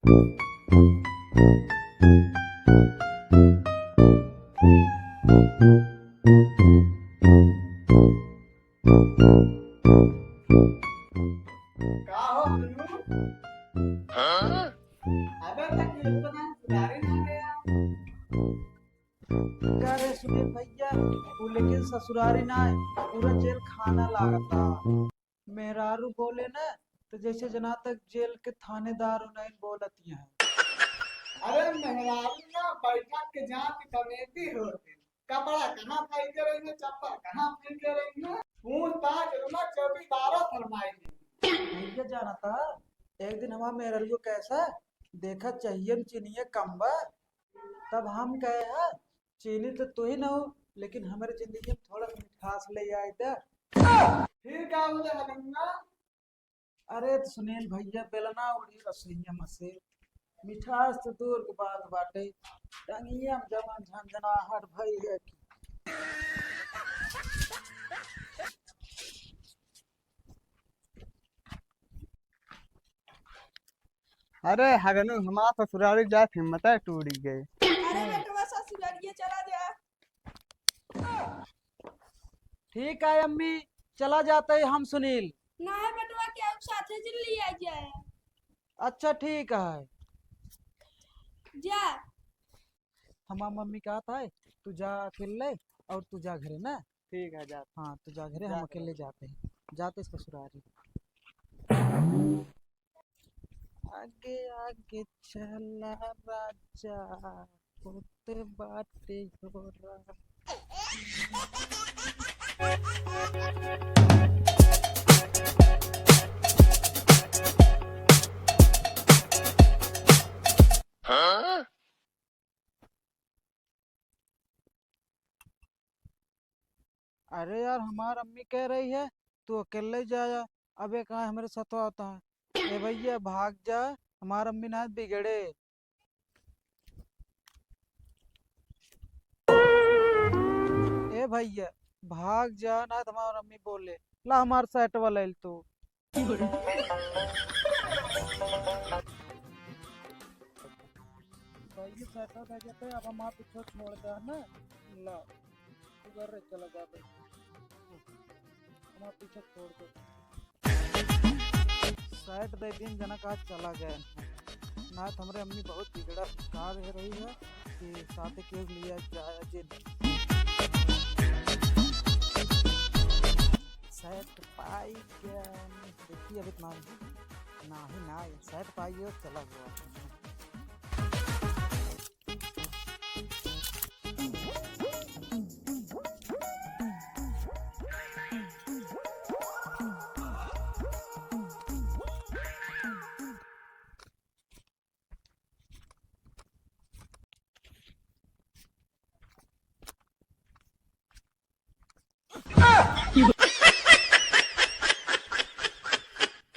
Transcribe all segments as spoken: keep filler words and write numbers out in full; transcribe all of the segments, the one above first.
का हो गुरु? अबे तक ये तो ना सुधारे ना गया। का रे सुनील भैया, तू लेकिन ससुरारी ना है, पूरा जेल खाना लागता। मेहरारू बोले ना, तो जैसे जना तक जेल के थानेदार नहीं बोलती है। अरे मेहरारू ना बैठक के जात कमेटी होती, कपड़ा कहाँ फेंके रही है, चप्पल कहाँ फेंके रही है, पूछताछ जरूर चौकीदारो फरमाई। भैया जाना था, एक दिन हमार मेहरारू कैसा देखा चाहिए चीनिया कम बा, तब हम कहे हैं, चीनी तो तू ही ना हो, लेकिन हमारे जिंदगी में थोड़ा सा मिठास ले आए दे। फिर का बोले हगन्ना? अरे तो सुनील भैया, बेलना उड़ी रसोईया में से, मिठास तो दूर के बात बाटे, टंगिया में जवन झंझनाहट भई है कि अरे हगनू, हमार ससुरारी जात हिम्मत टूट गई। अरे बेटवा, ससुरारिये चला जा। ठीक है अम्मी, चला जाते हैं हम सुनील। ना है बेटवा, क्या साथे जिन लिया जाए। अच्छा ठीक है। जा। हमार मम्मी कहत है, तू जा अकेले और तू जा घरे ना। ठीक है, जा। हाँ, तू जा घरे, जा हम घरे। अकेले जाते हैं, जाते ससुरारी। आगे आगे चला राजा, होते बाटे घोड़ा। अरे यार, हमार अम्मी कह रही है, तू अकेले जाया। अबे कहाँ हमरे साथ आता है? ए भैया, भाग जा, हमार अम्मी ना बिगड़े। ए भैया, भाग जा, ना तो हमार अम्मी बोले। ला हमार सेट वाला तू। भाई, ये सेट हो जाते, अब हमार पीछे छोड़ दे ना। ला, तू घर रे, चला जा भाई। हमार पीछे छोड़ दे। शायद दे दिन जनक आज चला गए, ना तो हमरे अम्मी बहुत बिगड़ा का दे रही है कि साथे केहू लिया जाए जे। शायद पाई गया, देखिए अभी तो ना, ना ही ना, शायद पाई गया, चला गया।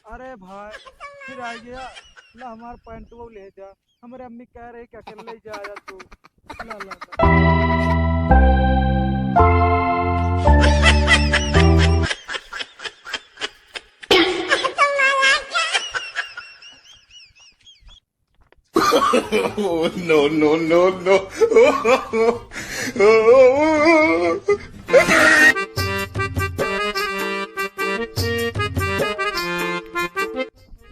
अरे भाई, फिर आ गया। ला हमार पैंटवा ले जा। हमरे अम्मी कह रही कि अकेले ही जाया तू। ला, ला, ला। Oh, no, no, no, no।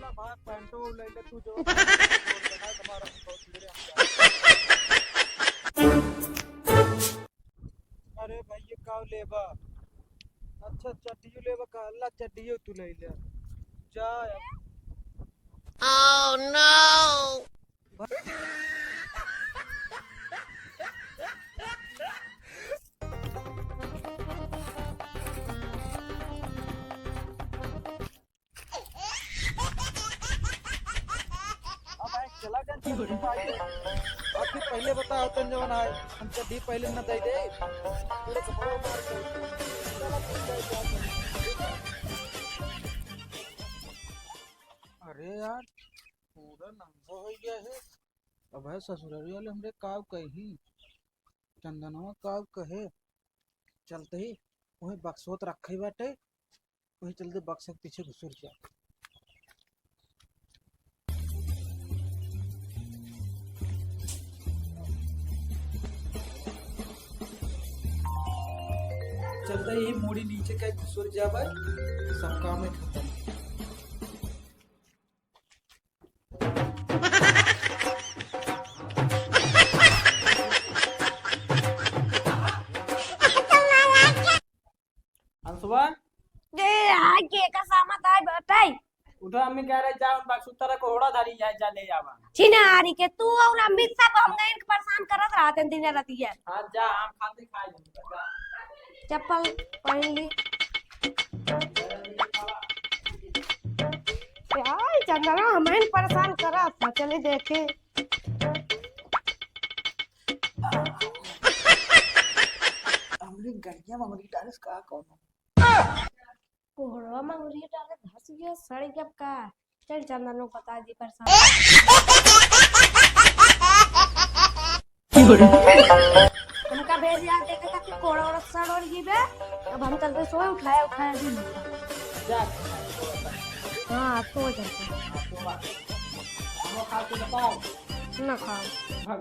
ला भाई, पैंटो ले ले तू जो। अरे भाई, ये का लेबा? अच्छा, चड्डियो लेबा का? ला, चड्डियो तू ले ले। जा अब। Oh, no! अब आए चला गन चड्डी पाई। अब फिर पहले बता होतन जवन आए, हम चड्डी पहले न दे दे। पूरे कपड़े उतार के। अरे यार, पूरा नंगा हो गया है। अब है ससुरारी वाले हमरे काव कही, चंदनवा काव कहे, चलते ही वही बक्सोत रखे बाटे, वही चलते बक्सा के पीछे घुसुर जा। चलता यही मूड़ी नीचे का घुसुर जाबे, सब काम है खत्म। अंशुआ? ए, हाय, के का सामत आय बताई? उठा, अम्मी कह रहे, जा, उन बाक्सुतरा को होड़ा धरी जाए, जा, ले आवा। छिनारी के, तू और अमित साहब हम गए, इनके परेशान करत रहते हैं दिन रतिया। हाँ, जा, आम खाते खाए जा, जा। चप्पल पहन ली। यार, चंदना हमें परेशान करत था, चली देखी। हमरी गड़िया में हमरी डालिस का कौनो? कोहड़वा में उंगली डाले धस गया, सड़ गया का? चल चंदन लोग बता दी परेशान। हमका भेज यार देखे था कि कोहड़ा ओड़ा सड़ ओड़ गई बे। अब हम चलते सोए, उठाया उठाया भी नहीं। हाँ, सो जाते। ना खाओ।